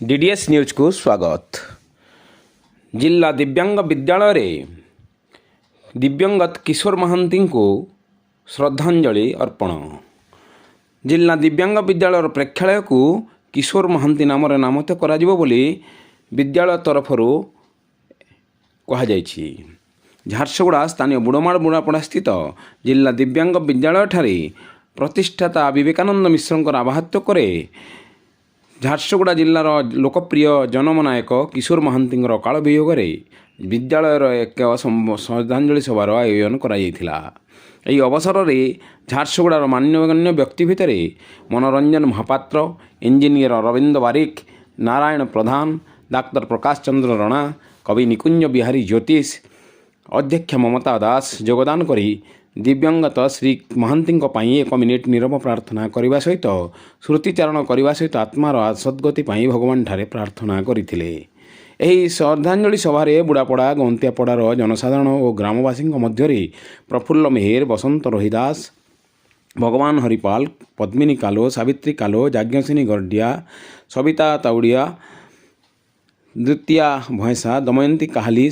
ଡିଡିଏସ୍ ନ୍ୟୁଜ୍କୁ ସ୍ୱାଗତ। ଜିଲ୍ଲା ଦିବ୍ୟାଙ୍ଗ ବିଦ୍ୟାଳୟରେ ଦିବ୍ୟଙ୍ଗତ କିଶୋର ମହାନ୍ତିଙ୍କୁ ଶ୍ରଦ୍ଧାଞ୍ଜଳି ଅର୍ପଣ। ଜିଲ୍ଲା ଦିବ୍ୟାଙ୍ଗ ବିଦ୍ୟାଳୟର ପ୍ରେକ୍ଷାଳୟକୁ କିଶୋର ମହାନ୍ତି ନାମରେ ନାମିତ କରାଯିବ ବୋଲି ବିଦ୍ୟାଳୟ ତରଫରୁ କୁହାଯାଇଛି। ଝାରସୁଗୁଡ଼ା ସ୍ଥାନୀୟ ବୁଡ଼ମାଳ ବୁଢ଼ାପଡ଼ା ସ୍ଥିତ ଜିଲ୍ଲା ଦିବ୍ୟାଙ୍ଗ ବିଦ୍ୟାଳୟଠାରେ ପ୍ରତିଷ୍ଠାତା ବିବେକାନନ୍ଦ ମିଶ୍ରଙ୍କର ଆବାହତ୍ୱରେ ଝାରସୁଗୁଡ଼ା ଜିଲ୍ଲାର ଲୋକପ୍ରିୟ ଜନମନାୟକ କିଶୋର ମହାନ୍ତିଙ୍କର ଅକାଳ ବିୟୋଗରେ ବିଦ୍ୟାଳୟର ଏକ ଶ୍ରଦ୍ଧାଞ୍ଜଳି ସଭାର ଆୟୋଜନ କରାଯାଇଥିଲା। ଏହି ଅବସରରେ ଝାରସୁଗୁଡ଼ାର ମାନ୍ୟଗଣ୍ୟ ବ୍ୟକ୍ତି ଭିତରେ ମନୋରଞ୍ଜନ ମହାପାତ୍ର, ଇଞ୍ଜିନିୟର ଅରବିନ୍ଦ ବାରିକ, ନାରାୟଣ ପ୍ରଧାନ, ଡାକ୍ତର ପ୍ରକାଶ ଚନ୍ଦ୍ର ରଣା, କବି ନିକୁଞ୍ଜ ବିହାରୀ ଜ୍ୟୋତିଷ, ଅଧ୍ୟକ୍ଷା ମମତା ଦାସ ଯୋଗଦାନ କରି ଦିବ୍ୟଙ୍ଗତ ଶ୍ରୀ ମହାନ୍ତିଙ୍କ ପାଇଁ ଏକ ମିନିଟ୍ ନୀରବ ପ୍ରାର୍ଥନା କରିବା ସହିତ ସ୍ମୃତିଚାରଣ କରିବା ସହିତ ଆତ୍ମାର ସଦ୍ଗତି ପାଇଁ ଭଗବାନଠାରେ ପ୍ରାର୍ଥନା କରିଥିଲେ। ଏହି ଶ୍ରଦ୍ଧାଞ୍ଜଳି ସଭାରେ ବୁଢ଼ାପଡ଼ା, ଗନ୍ତିଆପଡ଼ାର ଜନସାଧାରଣ ଓ ଗ୍ରାମବାସୀଙ୍କ ମଧ୍ୟରେ ପ୍ରଫୁଲ୍ଲ ମେହେର, ବସନ୍ତ ରୋହିଦାସ, ଭଗବାନ ହରିପାଲ, ପଦ୍ମିନୀ କାଲୋ, ସାବିତ୍ରୀ କାଲୋ, ଯାଜ୍ଞସିନୀ ଗର୍ଡ଼ିଆ, ସବିତା ତାଉଡ଼ିଆ, ଦ୍ୱିତୀୟା ଭଏଁସା, ଦମୟନ୍ତୀ କାହାଲି,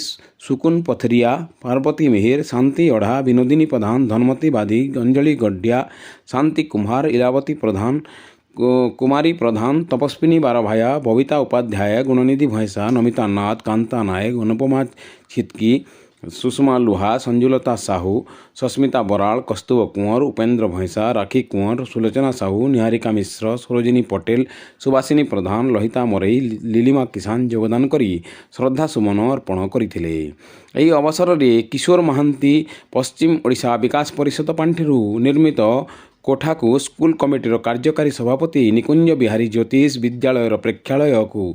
ସୁକୁନ ପଥରିଆ, ପାର୍ବତୀ ମେହେର, ଶାନ୍ତି ଅଢ଼ା, ବିନୋଦିନୀ ପ୍ରଧାନ, ଧନମତୀ ବାଦୀ, ଅଞ୍ଜଳି ଗड्डिया, ଶାନ୍ତି କୁମ୍ଭାର, ଇରାବତୀ ପ୍ରଧାନ, କୁମାରୀ ପ୍ରଧାନ, ତପସ୍ୱିନୀ ବାରଭାୟା, ବବିତା ଉପାଧ୍ୟାୟ, ଗୁଣନିଧି ଭଏଁସା, ନମିତା ନାଥ, କାନ୍ତା ନାୟକ, ଅନୁପମା ଛିତ୍କି, ସୁଷମା ଲୁହା, ସଞ୍ଜୁଲତା ସାହୁ, ସସ୍ମିତା ବରାଳ, କସ୍ତୁବ କୁଅଁର, ଉପେନ୍ଦ୍ର ଭଏଁସା, ରାଖୀ କୁଅଁର, ସୁଲୋଚନା ସାହୁ, ନିହାରିକା ମିଶ୍ର, ସରୋଜିନୀ ପଟେଲ, ସୁବାସିନୀ ପ୍ରଧାନ, ଲହିତା ମରେଇ, ଲିଲିମା କିଷାନ ଯୋଗଦାନ କରି ଶ୍ରଦ୍ଧା ସୁମନ ଅର୍ପଣ କରିଥିଲେ। ଏହି ଅବସରରେ କିଶୋର ମହାନ୍ତି ପଶ୍ଚିମ ଓଡ଼ିଶା ବିକାଶ ପରିଷଦ ପାଣ୍ଠିରୁ ନିର୍ମିତ କୋଠାକୁ ସ୍କୁଲ କମିଟିର କାର୍ଯ୍ୟକାରୀ ସଭାପତି ନିକୁଞ୍ଜ ବିହାରୀ ଜ୍ୟୋତିଷ ବିଦ୍ୟାଳୟର ପ୍ରେକ୍ଷାଳୟକୁ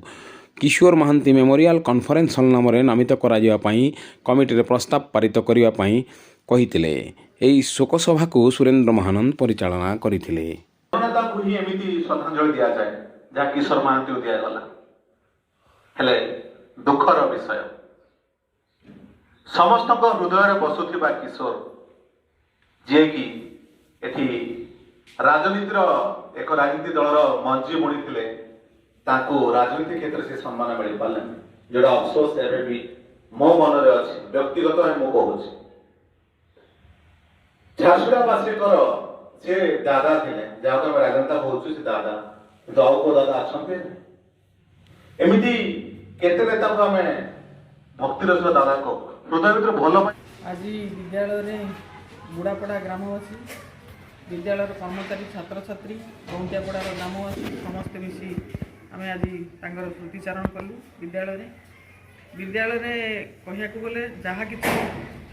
କିଶୋର ମହାନ୍ତି ମେମୋରିଆଲ କନଫରେନ୍ସ ହଲ୍ ନାମରେ ନାମିତ କରାଯିବା ପାଇଁ କମିଟିରେ ପ୍ରସ୍ତାବ ପାରିତ କରିବା ପାଇଁ କହିଥିଲେ। ଏହି ଶୋକସଭାକୁ ସୁରେନ୍ଦ୍ର ମହାନନ୍ଦ ପରିଚାଳନା କରିଥିଲେ। ନେତାଙ୍କୁ ହିଁ ଏମିତି ଶ୍ରଦ୍ଧାଞ୍ଜଳି ଦିଆଯାଏ, ଯାହା କିଶୋର ମହାନ୍ତିକୁ ଦିଆଗଲା। ହେଲେ ଦୁଃଖର ବିଷୟ, ସମସ୍ତଙ୍କ ହୃଦୟରେ ବସୁଥିବା କିଶୋର, ଯିଏକି ଏଠି ରାଜନୀତିର ଏକ ରାଜନୀତି ଦଳର ମଞ୍ଜି ବୁଣିଥିଲେ, ତାଙ୍କୁ ରାଜନୀତି କ୍ଷେତ୍ରରେ ସେ ସମ୍ମାନ ମିଳିପାରିଲାନି, ଯୋଉଟା ଅଫସୋସ ଏବେ ବି ମୋ ମନରେ ଅଛି। ବ୍ୟକ୍ତିଗତ ଭାବେ ମୁଁ କହୁଛି, ଝାରସୁଗୁଡ଼ାବାସୀଙ୍କର ସେ ଦାଦା ଥିଲେ, ଯାହାକୁ ଆମେ ରାଜନେତା କହୁଛୁ, ସେ ଦାଦା। କିନ୍ତୁ ଆଉ କୋଉ ଦାଦା ଅଛନ୍ତି? ଏମିତି କେତେ ନେତାଙ୍କୁ ଆମେ ଭକ୍ତିର ସହ ଦାଦା କହୁ, ହୃଦୟ ଭିତରେ ଭଲ ପାଇ। ଆଜି ବିଦ୍ୟାଳୟରେ ବୁଢ଼ାପଡ଼ା ଗ୍ରାମବାସୀ, ବିଦ୍ୟାଳୟର କର୍ମଚାରୀ, ଛାତ୍ରଛାତ୍ରୀ, ଗଉନ୍ତିଆପଡ଼ାର ଗ୍ରାମବାସୀ ସମସ୍ତେ ମିଶି ଆମେ ଆଜି ତାଙ୍କର ସ୍ମୃତିଚାରଣ କଲୁ ବିଦ୍ୟାଳୟରେ। ବିଦ୍ୟାଳୟରେ କହିବାକୁ ଗଲେ ଯାହା କିଛି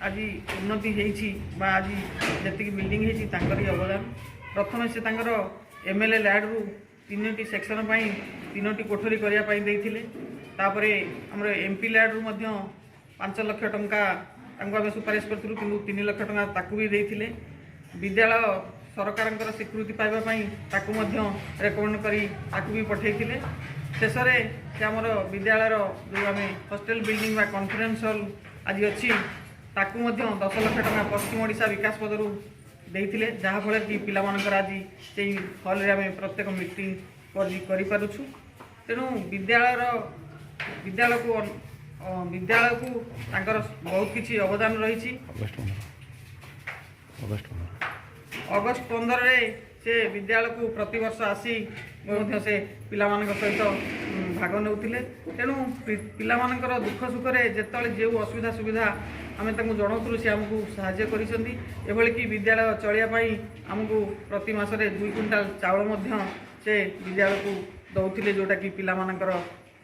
ଆଜି ଉନ୍ନତି ହେଇଛି ବା ଆଜି ଯେତିକି ବିଲ୍ଡିଂ ହେଇଛି, ତାଙ୍କରି ଅବଦାନ। ପ୍ରଥମେ ସେ ତାଙ୍କର ଏମ୍ଏଲ୍ଏ ଲ୍ୟାଡ଼ରୁ ତିନୋଟି ସେକ୍ସନ୍ ପାଇଁ ତିନୋଟି କୋଠରୀ କରିବା ପାଇଁ ଦେଇଥିଲେ। ତାପରେ ଆମର ଏମ୍ପି ଲ୍ୟାଡ଼ରୁ ମଧ୍ୟ 5 ଲକ୍ଷ ଟଙ୍କା ତାଙ୍କୁ ଆମେ ସୁପାରିଶ କରିଥିଲୁ, କିନ୍ତୁ 3 ଲକ୍ଷ ଟଙ୍କା ତାକୁ ବି ଦେଇଥିଲେ। ବିଦ୍ୟାଳୟ ସରକାରଙ୍କର ସ୍ୱୀକୃତି ପାଇବା ପାଇଁ ତାକୁ ମଧ୍ୟ ରେକମେଣ୍ଡ କରି ତାକୁ ବି ପଠାଇଥିଲେ। ଶେଷରେ ସେ ଆମର ବିଦ୍ୟାଳୟର ଯେଉଁ ଆମେ ହଷ୍ଟେଲ ବିଲ୍ଡିଂ ବା କନଫରେନ୍ସ ହଲ୍ ଆଜି ଅଛି, ତାକୁ ମଧ୍ୟ 10 ଲକ୍ଷ ଟଙ୍କା ପଶ୍ଚିମ ଓଡ଼ିଶା ବିକାଶ ପଦରୁ ଦେଇଥିଲେ, ଯାହାଫଳରେ କି ପିଲାମାନଙ୍କର ଆଜି ସେଇ ହଲ୍ରେ ଆମେ ପ୍ରତ୍ୟେକ ମିଟିଂ କରିପାରୁଛୁ। ତେଣୁ ବିଦ୍ୟାଳୟକୁ ତାଙ୍କର ବହୁତ କିଛି ଅବଦାନ ରହିଛି। ଅଗଷ୍ଟ 15ରେ ସେ ବିଦ୍ୟାଳୟକୁ ପ୍ରତିବର୍ଷ ଆସି ମଧ୍ୟ ସେ ପିଲାମାନଙ୍କ ସହିତ ଭାଗ ନେଉଥିଲେ। ତେଣୁ ପିଲାମାନଙ୍କର ଦୁଃଖ ସୁଖରେ ଯେତେବେଳେ ଯେଉଁ ଅସୁବିଧା ସୁବିଧା ଆମେ ତାଙ୍କୁ ଜଣାଉଥିଲୁ, ସେ ଆମକୁ ସାହାଯ୍ୟ କରିଛନ୍ତି। ଏଭଳିକି ବିଦ୍ୟାଳୟ ଚଳିବା ପାଇଁ ଆମକୁ ପ୍ରତି ମାସରେ 2 କୁଇଣ୍ଟାଲ ଚାଉଳ ମଧ୍ୟ ସେ ବିଦ୍ୟାଳୟକୁ ଦେଉଥିଲେ, ଯେଉଁଟାକି ପିଲାମାନଙ୍କର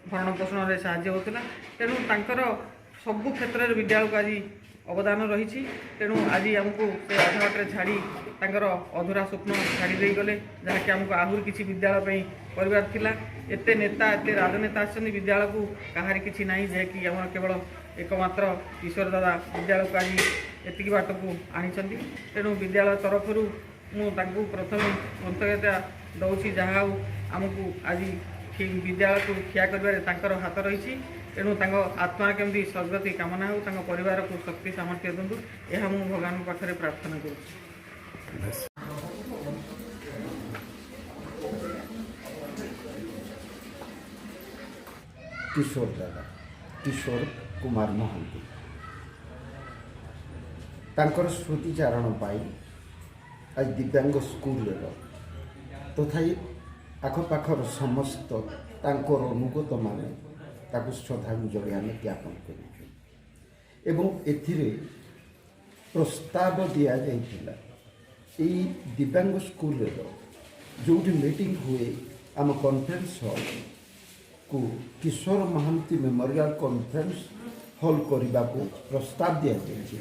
ଭରଣ ପୋଷଣରେ ସାହାଯ୍ୟ ହେଉଥିଲା। ତେଣୁ ତାଙ୍କର ସବୁ କ୍ଷେତ୍ରରେ ବିଦ୍ୟାଳୟକୁ ଆଜି ଅବଦାନ ରହିଛି। ତେଣୁ ଆଜି ଆମକୁ ସେ ଅଧା ବାଟରେ ଛାଡ଼ି ତାଙ୍କର ଅଧୁରା ସ୍ୱପ୍ନ ଛାଡ଼ି ଦେଇଗଲେ, ଯାହାକି ଆମକୁ ଆହୁରି କିଛି ବିଦ୍ୟାଳୟ ପାଇଁ କରିବାର ଥିଲା। ଏତେ ନେତା, ଏତେ ରାଜନେତା ଆସିଛନ୍ତି, ବିଦ୍ୟାଳୟକୁ କାହାରି କିଛି ନାହିଁ, ଯାହାକି ଆମର କେବଳ ଏକମାତ୍ର କିଶୋର ଦାଦା ବିଦ୍ୟାଳୟକୁ ଆଜି ଏତିକି ବାଟକୁ ଆଣିଛନ୍ତି। ତେଣୁ ବିଦ୍ୟାଳୟ ତରଫରୁ ମୁଁ ତାଙ୍କୁ ପ୍ରଥମେ କୃତଜ୍ଞତା ଦେଉଛି। ଯାହା ହଉ, ଆମକୁ ଆଜି ବିଦ୍ୟାଳୟକୁ ଠିଆ କରିବାରେ ତାଙ୍କର ହାତ ରହିଛି। ତେଣୁ ତାଙ୍କ ଆତ୍ମା କେମିତି ସଦ୍ଗତି କାମନା ହେଉ, ତାଙ୍କ ପରିବାରକୁ ଶକ୍ତି ସାମର୍ଥ୍ୟ ଦିଅନ୍ତୁ, ଏହା ମୁଁ ଭଗବାନଙ୍କ ପାଖରେ ପ୍ରାର୍ଥନା କରୁଛି। କିଶୋର ଦାଦା, କିଶୋର କୁମାର ମହାନ୍ତି। ତାଙ୍କର ସ୍ମୃତିଚାରଣ ପାଇଁ ଆଜି ଦିବ୍ୟାଙ୍ଗ ସ୍କୁଲର ତଥା ଆଖପାଖର ସମସ୍ତ ତାଙ୍କର ଅନୁଗତମାନେ ତାକୁ ଶ୍ରଦ୍ଧାଞ୍ଜଳି ଆମେ ଜ୍ଞାପନ କରୁଛୁ। ଏବଂ ଏଥିରେ ପ୍ରସ୍ତାବ ଦିଆଯାଇଥିଲା, ଏଇ ଦିବ୍ୟାଙ୍ଗ ସ୍କୁଲର ଯେଉଁଠି ମିଟିଂ ହୁଏ, ଆମ କନଫରେନ୍ସ ହଲ୍କୁ କିଶୋର ମହାନ୍ତି ମେମୋରିଆଲ କନଫରେନ୍ସ ହଲ୍ କରିବାକୁ ପ୍ରସ୍ତାବ ଦିଆଯାଇଛି।